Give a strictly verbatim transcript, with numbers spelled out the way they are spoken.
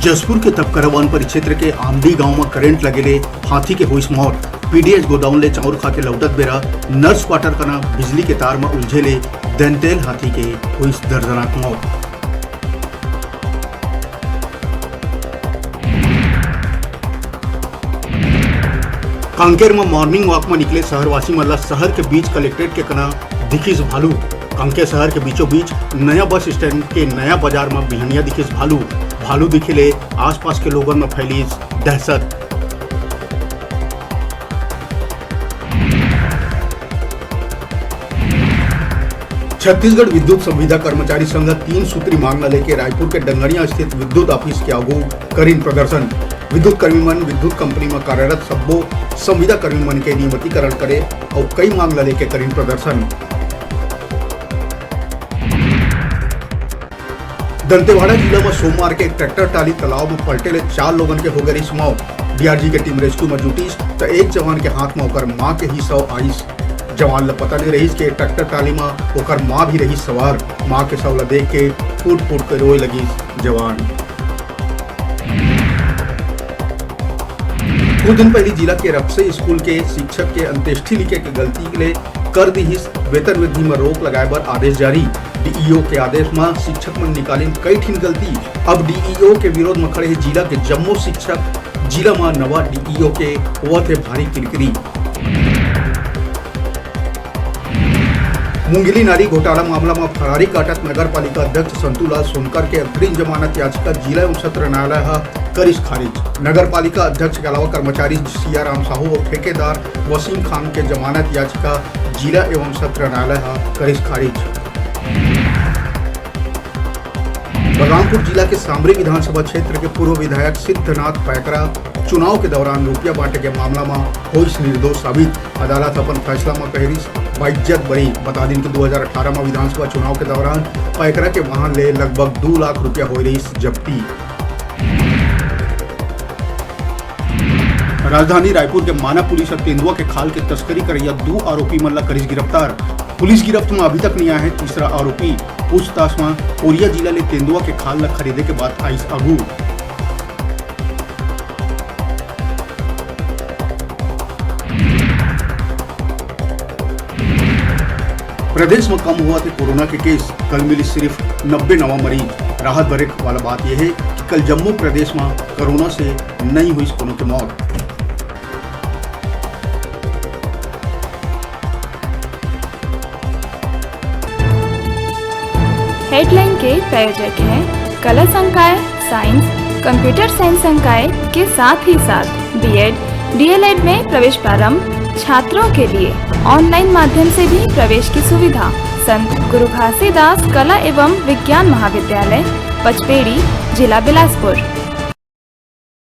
जशपुर के तपकरा वन परिक्षेत्र के आमडी गांव म करंट लगे ले हाथी के होइस मौत। पीडीएस गोडाउन ले चाउर खा के लौटत बेरा नर्स क्वार्टर कना बिजली के तार म उलझे ले दंतेल हाथी के होइस दर्दनाक मौत। कांकेर म मॉर्निंग वॉक म निकले शहरवासी मन ल शहर के बीच कलेक्ट्रेट के कना दिखिस भालू। कांकेर शहर के बीचों बीच नया बस स्टैंड के नया बाजार म बिहनिया दिखिस भालू। भालू दिखे ले आसपास के लोगन म फैलिस दहशत। छत्तीसगढ़ विद्युत संविदा कर्मचारी संघ ह तीन सूत्री मांग ल लेके रायपुर के डंगरिया स्थित विद्युत ऑफिस के आगू करिन प्रदर्शन। विद्युत कर्मी मन विद्युत कंपनी म कार्यरत सब्बो संविदा कर्मी मन के नियमितीकरण करे अउ कई मांग ल लेके करिन प्रदर्शन। दंतेवाड़ा जिला म सोमवार के एक ट्रैक्टर टाली तालाब म पलटे ले चार लोगन के हो गे रिहिस मौत। डीआरजी के टीम रेस्क्यू म जुटिस, त एक जवान के हाथ म ओकर मां के ही शव आइस। जवान ल पता नइ रहिस के ट्रैक्टर टाली म ओकर मां भी रहिस सवार। मां के शव ल देख के फूट फूट के रोए लगिस जवान। कुछ दिन पहिली जिला के रपसई स्कूल के शिक्षक के अंत्येष्टि लिखे के गलती ले कर दिहिस वेतन वृद्धि म रोक लगाए बर आदेश जारी। डीईओ के आदेश म शिक्षक मन निकालिन कई ठिन गलती। अब डीईओ के विरोध म खड़े हे जिला के जम्मो शिक्षक। जिला म नवा डीईओ के होवत हे भारी किरकिरी। मुंगेली नाली घोटाला मामला म फरारी काटत नगर पालिका अध्यक्ष संतू लाल सोनकर के अग्रिम जमानत याचिका जिला एवं सत्र न्यायालय ह करिस खारिज। नगर पालिका अध्यक्ष के अलावा कर्मचारी सियाराम साहू अउ ठेकेदार वसीम खान के जमानत याचिका जिला एवं सत्र न्यायालय ह करिस खारिज। बलरामपुर जिला के सामरी विधानसभा क्षेत्र के पूर्व विधायक सिद्धनाथ पैकरा चुनाव के दौरान रुपया बांटे के मामला म होइस निर्दोष साबित। अदालत अपन फैसला म कहे रिहिस बाइज्जत बरी। बता दिन कि दू हजार अठारह म विधानसभा चुनाव के दौरान पैकरा के वाहन ले लगभग दू लाख रुपया होए रिहिस जब्ती। राजधानी रायपुर के माना पुलिस ह तेंदुआ के खाल के तस्करी करइया दू आरोपी मन ला करिस गिरफ्तार। पुलिस गिरफ्त म अभी तक नइ आए हे तीसरा आरोपी। पूछताछ म कोरिया जिला ले तेंदुआ के खाल ला खरीदे के बात आइस आगू। प्रदेश म कम होवत हे कोरोना के केस, कल मिलिस सिरिफ नब्बे नवा मरीज। राहत भरे वाला बात ये हे कि कल जम्मो प्रदेश म कोरोना से नइ होइस कोनो के मौत। हेडलाइन के प्रायोजक हैं कला संकाय, साइंस, कंप्यूटर साइंस संकाय के साथ ही साथ बीएड, डीएलएड में प्रवेश प्रारंभ। छात्रों के लिए ऑनलाइन माध्यम से भी प्रवेश की सुविधा। संत गुरु घासीदास कला एवं विज्ञान महाविद्यालय, पचपेड़ी, जिला बिलासपुर।